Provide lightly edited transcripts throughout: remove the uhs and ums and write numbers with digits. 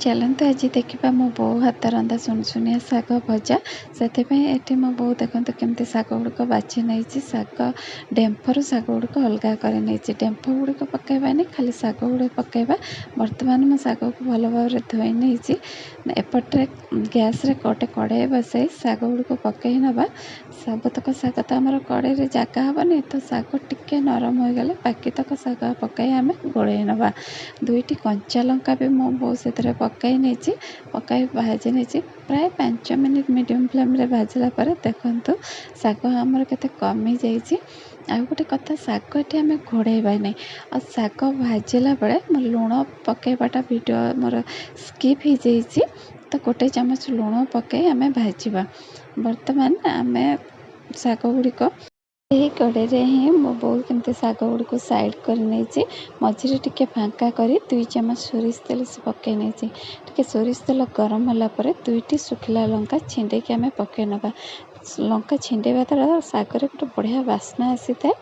ଚାଲନ୍ତୁ, ଆଜି ଦେଖିବା ମୋ ବୋଉ ହାତ ରନ୍ଧା ସୁନସୁନିଆ ଶାଗ ଭଜା। ସେଥିପାଇଁ ଏଠି ମୋ ବୋଉ ଦେଖନ୍ତୁ କେମିତି ଶାଗ ଗୁଡ଼ିକ ବାଛି ନେଇଛି। ଶାଗ ଡେମ୍ଫରୁ ଶାଗ ଗୁଡ଼ିକ ଅଲଗା କରି ନେଇଛି। ଡେମ୍ଫ ଗୁଡ଼ିକ ପକାଇବାନି, ଖାଲି ଶାଗ ଗୁଡ଼ିକ ପକାଇବା। ବର୍ତ୍ତମାନ ମୁଁ ଶାଗକୁ ଭଲ ଭାବରେ ଧୋଇ ନେଇଛି। ଏପଟରେ ଗ୍ୟାସ୍ରେ ଗୋଟେ କଢ଼େଇ ବସାଇ ଶାଗ ଗୁଡ଼ିକୁ ପକାଇ ନେବା। ସବୁତକ ଶାଗ ତ ଆମର କଢ଼େଇରେ ଜାଗା ହେବନି, ତ ଶାଗ ଟିକେ ନରମ ହୋଇଗଲେ ବାକିତକ ଶାଗ ପକାଇ ଆମେ ଗୋଳେଇ ନେବା। ଦୁଇଟି କଞ୍ଚା ଲଙ୍କା ବି ମୋ ବୋଉ ସେଥିରେ ପକାଇ ନେଇଛି, ପକାଇ ଭାଜି ନେଇଛି। ପ୍ରାୟ 5 ମିନିଟ୍ ମିଡ଼ିୟମ୍ ଫ୍ଲେମ୍ରେ ଭାଜିଲା ପରେ ଦେଖନ୍ତୁ ଶାଗ ଆମର କେତେ କମିଯାଇଛି। ଆଉ ଗୋଟେ କଥା, ଶାଗ ଏଠି ଆମେ ଘୋଡ଼େଇବା ନାହିଁ। ଆଉ ଶାଗ ଭାଜିଲା ବେଳେ ମୁଁ ଲୁଣ ପକାଇବାଟା ଭିଡ଼ିଓ ମୋର ସ୍କିପ୍ ହେଇଯାଇଛି, ତ ଗୋଟେ ଚାମଚ ଲୁଣ ପକାଇ ଆମେ ଭାଜିବା। ବର୍ତ୍ତମାନ ଆମେ ଶାଗ ଗୁଡ଼ିକ ଏହି କଡ଼େଇରେ ହିଁ ମୋ ବୋଉ କେମିତି ଶାଗ ଗୁଡ଼ିକୁ ସାଇଡ଼୍ କରି ନେଇଛି। ମଝିରେ ଟିକେ ଫାଙ୍କା କରି 2 ଚାମଚ ସୋରିଷ ତେଲ ସେ ପକାଇ ନେଇଛି। ଟିକେ ସୋରିଷ ତେଲ ଗରମ ହେଲା ପରେ ଦୁଇଟି ଶୁଖିଲା ଲଙ୍କା ଛିଣ୍ଡେଇକି ଆମେ ପକାଇ ନେବା। ଲଙ୍କା ଛିଣ୍ଡେଇବା ଦ୍ୱାରା ଶାଗରେ ଗୋଟେ ବଢ଼ିଆ ବାସ୍ନା ଆସିଥାଏ।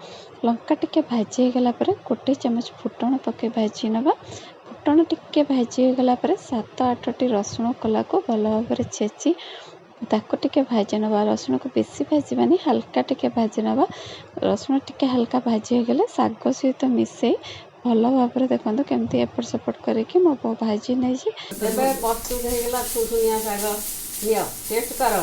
ଲଙ୍କା ଟିକେ ଭାଜି ହେଇଗଲା ପରେ ଗୋଟେ ଚାମଚ ଫୁଟଣ ପକାଇ ଭାଜି ନେବା। ଫୁଟଣ ଟିକେ ଭାଜି ହେଇଗଲା ପରେ ସାତ ଆଠଟି ରସୁଣ କୋଲାକୁ ଭଲ ଭାବରେ ଛେଚି ତାକୁ ଟିକେ ଭାଜି ନେବା। ରସୁଣକୁ ବେଶୀ ଭାଜିବାନି, ହାଲକା ଟିକେ ଭାଜି ନେବା। ରସୁଣ ଟିକେ ହାଲକା ଭାଜି ହେଇଗଲେ ଶାଗ ସହିତ ମିଶାଇ ଭଲ ଭାବରେ ଦେଖନ୍ତୁ କେମିତି ଏପଟ ସେପଟ କରିକି ମୋ ବୋଉ ଭାଜି ନେଇଛି। ଏବେ ପ୍ରସ୍ତୁତ ହେଇଗଲା ସୁନସୁନିଆ ଶାଗ। ନିଅ, ଟେଷ୍ଟ କର।